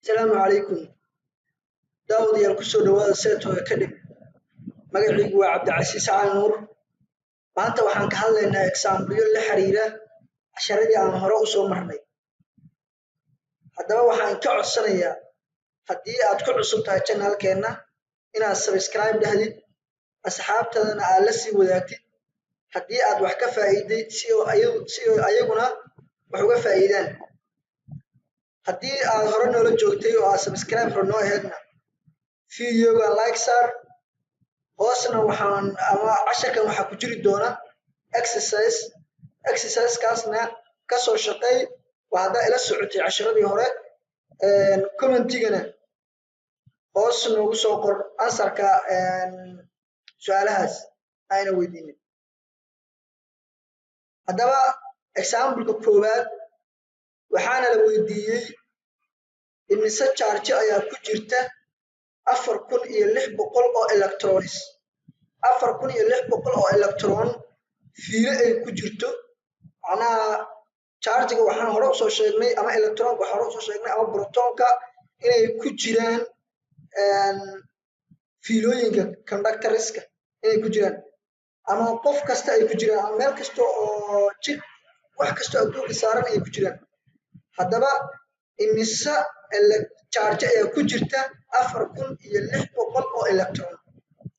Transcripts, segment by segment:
Asalaamu calaykum, daawadayaal, kusoo dhawaada Seto Academy. Magacaygu waa Cabdicasiis Cali Nuur. Maanta waxaan ka hadlaynaa example-yo la xiriira casharadii aan hore usoo marnay. Haddaba waxaan ka codsanayaa, haddii aad ku cusub tahay channelkeenna, inaad subscribe dhahdid, asxaabtadana aad la sii wadaagtid haddii aad wax ka faa'iiday, si oo ayaguna wax uga faa'iidaan. Haddii aad hore noola joogtay oo aad subscribe hore noo ahaydna, videoga like saar. Hoosna waxaan ama casharkan waxaa ku jiri doona exercise. Exercisekaasna kasoo shaqeey. Waa haddaa ila socotay casharadii hore. Commentigana hoos noogu soo qor answerka su-aalahaas ayna weydiinin. Haddaba exampleka koowaad waxaana la weydiiyey imise charge ayaa ku jirta 4600 oo electrons. 4600 oo electron fiilo ay ku jirto. Macnaha chargiga waxaan hore usoo sheegnay, ama electronka waxaan hore usoo sheegnay, ama protonka, inay ku jiraan fiilooyinka conductorska inay ku jiraan, ama qof kasta ay ku jiraan, ama meel kasta oo jir, wax kastoo adduunka saaran ay ku jiraan. Haddaba imise charge ayaa ku jirta 4600 oo electron?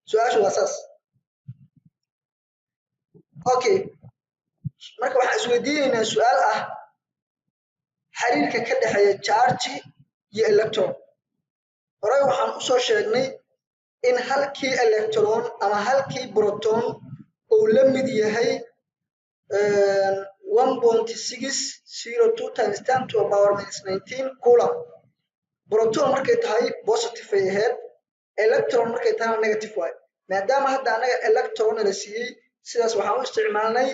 Su-aashu waa saas. Okay, marka waxaan isweydiinaynaa su-aal ah xiriirka ka dhexeeya charge iyo electron. Horey waxaan usoo sheegnay in halkii electron ama halkii proton uu la mid yahay 1.602 times 10 to the power minus 19 coulomb. Proton markay tahay positive ay ahayd, electron markay tahayna negative waay. Maadaama hadda anaga electron la siiyey, sidaas waxaan u isticmaalnay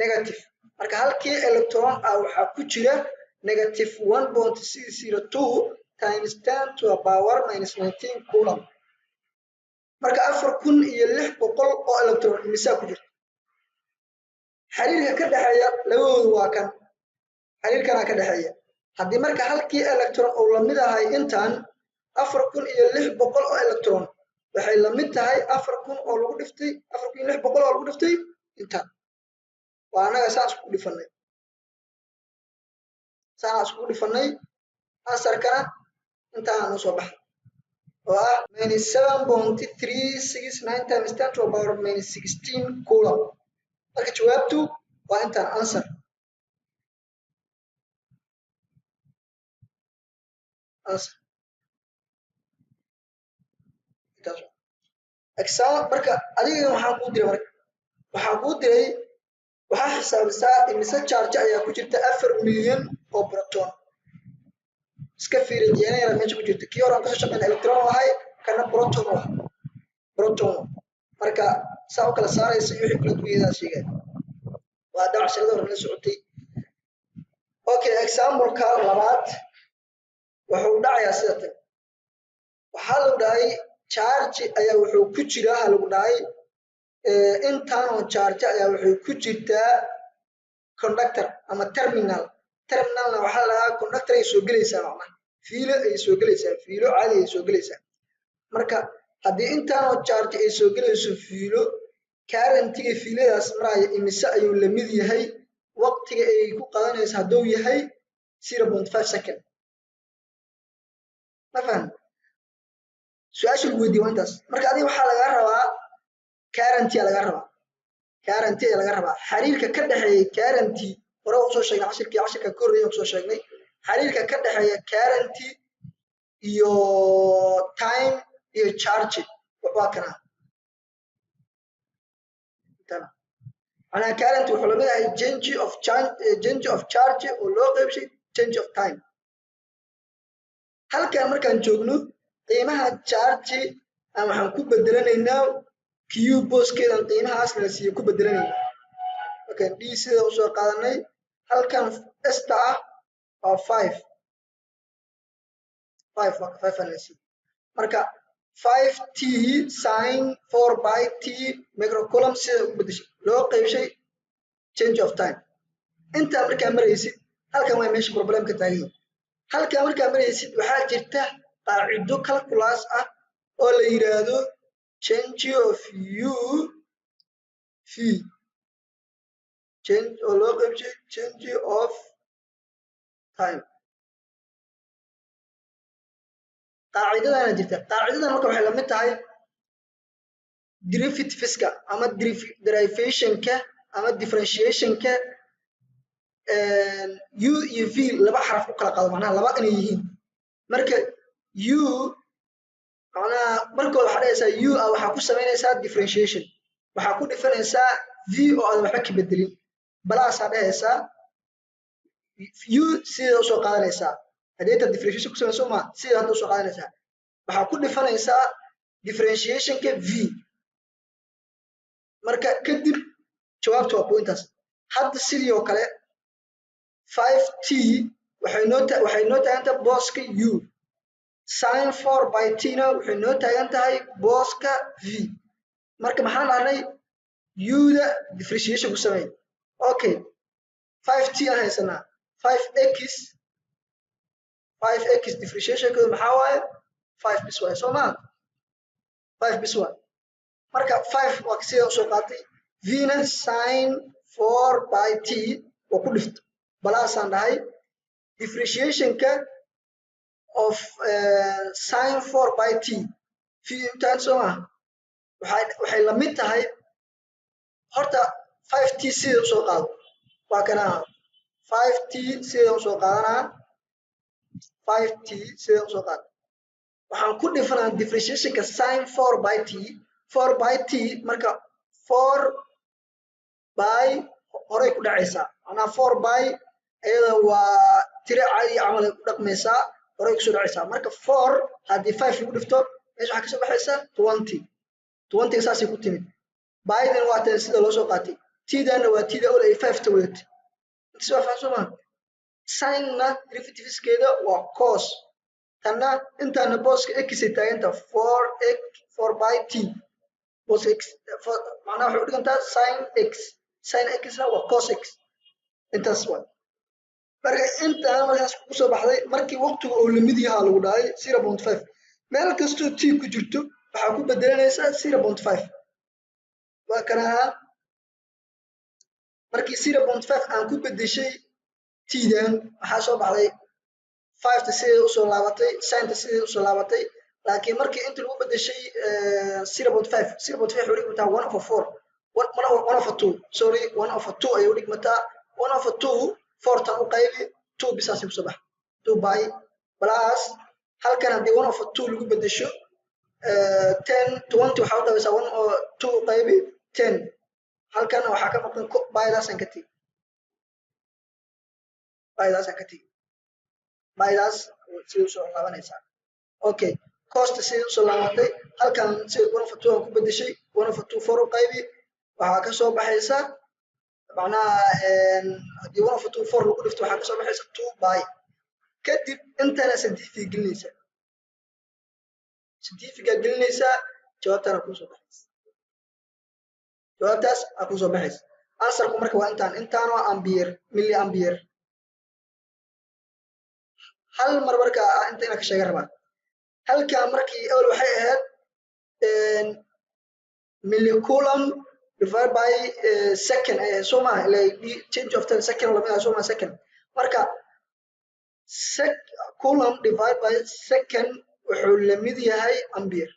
negative. Marka halkii electron ah waxaa ku jira negative 1.602 times 10 to the power minus 19 coulomb. Marka 4600 oo electron imisaa ku jirta? Xiriirka ka dhexeeya labadoodu waa kan, xiriirkanaa ka dhexeeya. Haddii marka halkii electron uu lamid ahay intan, 4600 oo electron waxay lamid tahay 4000 oo lagu dhiftay, 4600 oo lagu dhiftay intan. Waa annaga saan iskugu dhifanay, saanaa iskugu dhifanay. Answerkana intaana noo soo baxa oo ah minus 7.369 times 10 to the power minus 16 coulomb. Marka jawaabtu waa intaan, answer intaas. Exam marka adiga waxaan kuu diray, marka waxaan kuu diray, waxaa xisaabisaa imise charge ayaa ku jirta 4 milyan oo proton. Iska fiiri diyanayara meesha ku jirta. Kii hore aan kasoo shaqeyna electron ahay, kana proton ah, proton. Marka saa u kala saaraysa iyo wixii kala duwanyadaa sheegaya waa haddaa casharada hore la socotay. Okay, exampleka labaad wuxuu dhacayaa sida tan. Waxaa lagu dhahay charge ayaa wuxuu ku jiraa, ha lagu dhahay intaanoo charge ayaa waxay ku jirtaa conductor ama terminal. Terminalna waxaa la dhahaa conductor ay soo gelaysaa, macnaha fiilo ay soo gelaysaa, fiilo caadi ay soo gelaysaa. Marka haddii intaanoo charge ay soo gelayso fiilo, currentiga fiiladaas maraya imise ayuu lamid yahay waqtiga ay ku qadanayso hadduu yahay 0.5 second? Ma fahan? Su-aasha lagu weydiiye waa intaas. Marka adiga waxaa lagaa rabaa current yaa lagaa rabaa, current ayaa laga rabaa. Xiriirka ka dhexeeya current hore usoo sheegnay, cashirkii cashirka ka horreeyay kusoo sheegnay xiriirka ka dhexeeya current iyo time iyo charge. Waa kana. Macnaha current wuxuu lamid yahay change of charge oo loo qeybshay change of time. Halkan markaan joogno, qiimaha charge aan waxaan ku bedelanaynaa q booskeedan qiimahaas la siiyo ku bedelanaynaa. Markaan d sida usoo qaadanay, halkan esta ah waa five, five, waa five aan la siiyo. Marka five t sin four pi t microcoulomb sida ugu bedeshay loo qeybshay change of time. Intaa markaa maraysid, halkan waa meesha problemka taagan yahay. Halkaa markaa maraysid, waxaa jirta qaacido calculus ah oo la yidhaahdo change of u v, change oo loo qaybshay change of time. Qaacidadana jirta. Qaacidadan marka waxay lamid tahay derivativeska ama derivationka ama differentiationka u iyo v. Laba xaraf u kala qaado, macnaha laba inay yihiin. Marka u, macnaha markooda waxaa dhahaysaa u ah, waxaa ku samaynaysaa differentiation, waxaa ku dhifanaysaa v oo aadan waxba ka bedelin, plus-aa dhahaysaa, u sideeda usoo qaadanaysaa. Haddii intaad differentiation ku samayso ma sideeda hadda usoo qaadanaysaa, waxaa ku dhifanaysaa differentiationka v. Marka kadib jawaabta waa ku intaas. Hadda sidii oo kale 5t waxay noo taagan tahay booska u, sin 4 pi t na waxay noo taagan tahay booska v. Marka maxaan dhahnay? U-da differentiation ku samey. Okay, 5t aan haysanaa, 5x. 5x differentiationkeedu maxaa waaye? 5 bis waaye, soo maa? 5 bis waaye. Marka 5 waa sida usoo qaatay, v-na sin 4 pi t waa ku dhifto, plus-aan dhahay. Differentiationka of sin 4 pi t, v intaan, soo maha? Waxay la mid tahay horta 5t sida usoo qaado, waa kana 5t sida usoo qaadanaa. 5t sida usoo qaado, waxaan ku dhifanaa differentiationka sin 4 pi t, 4 pi t. Marka 4 pi horay ku dhacaysaa, macnaha 4 pi iyada waa tiro caadi camal ay ku dhaqmaysaa, horay kusoo dhacaysaa. Marka 4 haddii 5 lagu dhifto, meesha waxaa kasoo baxaysa 20. 20 saasay ku timid. Pi-dan waa tan sida loo soo qaatay, t-dana waa tida ol ay 5 ta wadatay. Intaas waa fahan, soo maha? Sinna derivativeskeeda waa cos. Tanna intaana booska x ay taaganta, 4 x, 4 pi t booska x, macnaha waxay u dhigantaa sin x, sin x-na waa cos x. Intaas waa. Marka intaan markaas kusoo baxday, markii waqtigu uu lamid yahaa lagu dhahay 0.5, meel kastoo t ku jirto waxaa ku bedelanaysaa 0.5. Waa kana ahaa. Markii 0.5 aan ku bedeshay tdan, waxaa soo baxday fiveta sideeda usoo laabatay, sinta sideeda usoo laabatay. Laakiin markii inta lagu bedeshay 0.5, 0.5 waxay udhigmataa 1/4, 1/2, sorry, 1/2 ayay udhigmataa. 1/2 fourtan u qaybi two, bisaasay kusoo baxa two pi. Plus halkan haddii 1/2 lagu bedesho 10, 20 waxaa u qaybeysaa one oo two u qaybi 10. Halkan waxaa ka maqan pi-daasaan ka tegi, pi-daasaan ka tegi, pi-daas sidai usoo laabanaysaa. Okay, costa sidai usoo laabatay. Halkan sida 1/2 aan ku bedeshay, 1/2 four u qaybi, waxaa kasoo baxaysa, macnaha haddii 1/2 four lagu dhifto, waxaa kasoo baxaysa two pi. Kadib intana scientific gelinaysaa, scientifica gelinaysaa, jawaabtana kusoo baxaysa, jawaabtaas aa kusoo baxaysa. Answerku marka waa intaan, intaan waa ampere, milli ampere. Hal mar marka inta inaan ka sheega rabaa. Halkan markii awel waxay ahayd millicoulomb divided by second ay ahayd, soo maha? Ila change of 10 second lamid ah, soo maha? Second. Marka sec coulomb divided by second wuxuu lamid yahay ampere,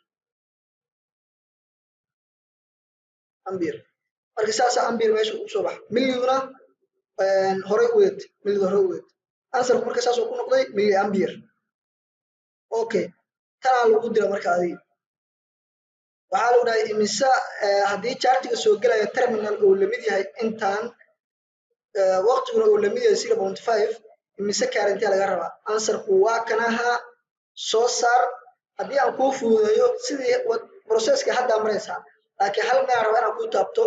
ampere. Marka saasa ampere meesha ugu soo baxa. Milliguna horay u wadatay, milliga horay u wadatay. Answerku marka saasuu ku noqday milli ampere. Okay, tanaa lagu dira. Marka adiga waxaa lagu dhahay imisa haddii chargiga soo gelaya terminal uu lamid yahay intaan, waqtiguna uu lamid yahay 0.5, imise currentia laga rabaa? Answerku waa kanaha soo saar. Haddii aan kuu fududeeyo, sidii processka haddaa maraysaa, laakiin hal meel rabaa inaan kuu taabto.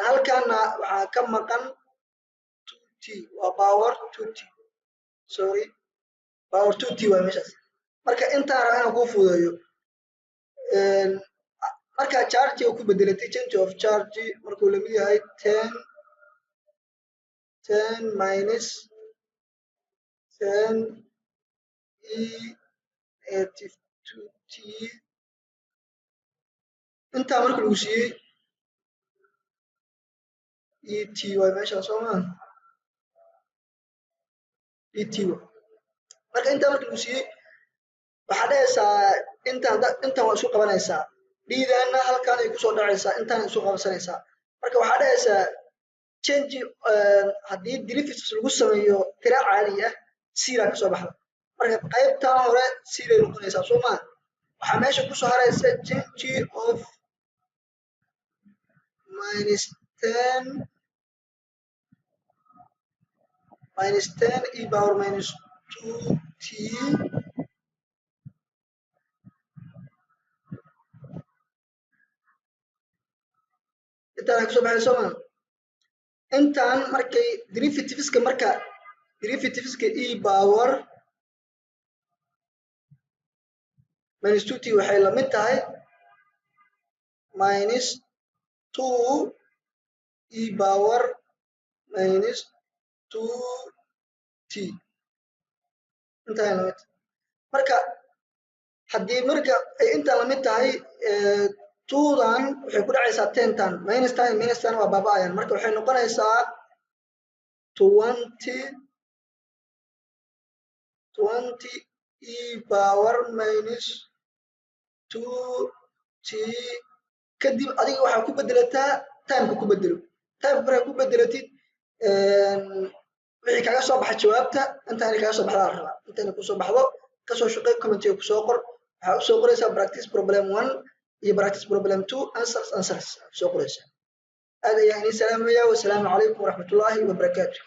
Halkaana waxaa ka maqan 2t, waa power 2t, sorry, power 2t waa meeshaas. Marka intaan rabaa inaan kuu fududeeyo, markaa chargiga ku bedelatay, change of charge markuu lamid yahay 10, 10 minus 10 E negative two t. Intaa marka lagu siiyey e t waay meeshaan, soo maa? E t waay. Marka intaa marka lagu siiyey, waxaa dhahaysaa intaan intan waa isku qabanaysaa, dhiidaana halkaan ay kusoo dhacaysaa, intaan isu qabsanaysaa. Marka waxaa dhahaysaa change haddii derivatives lagu sameeyo tira caadi ah, zero kasoo baxda. Marka qaybtan hore zero noqonaysaa, soo maa? Waxaa meesha kusoo haraysa change of minus 10, minus 10 e power minus two t. Intaan kasoo baxay, soo maa? Intaan markay derivativeska, marka derivativeska e power minus two t waxay lamid tahay minus two e power minus two t. Intaan lamid tahay. Marka haddii marka ay intaan lamid tahay, twodan waxay ku dhacaysaa 10-tan, minus tan, minus tan waa baaba'ayaan. Marka waxay noqonaysaa 20 e power minus two t. Kadib adiga waxaa ku bedelataa timeka, ku bedelo timeka. Markaa ku bedelatid, wixii kaga soo baxa jawaabta intaana kaga soo baxdaa la rabaa. Intayna kusoo baxdo kasoo shaqey, commentiga kusoo qor. Waxaa usoo qoraysaa practice problem one iyo practice problem two answers soo qoraysaa. Aad ayaan idiin salaamaya. Wasalaamu calaykum waraxmatullaahi wabarakaatu.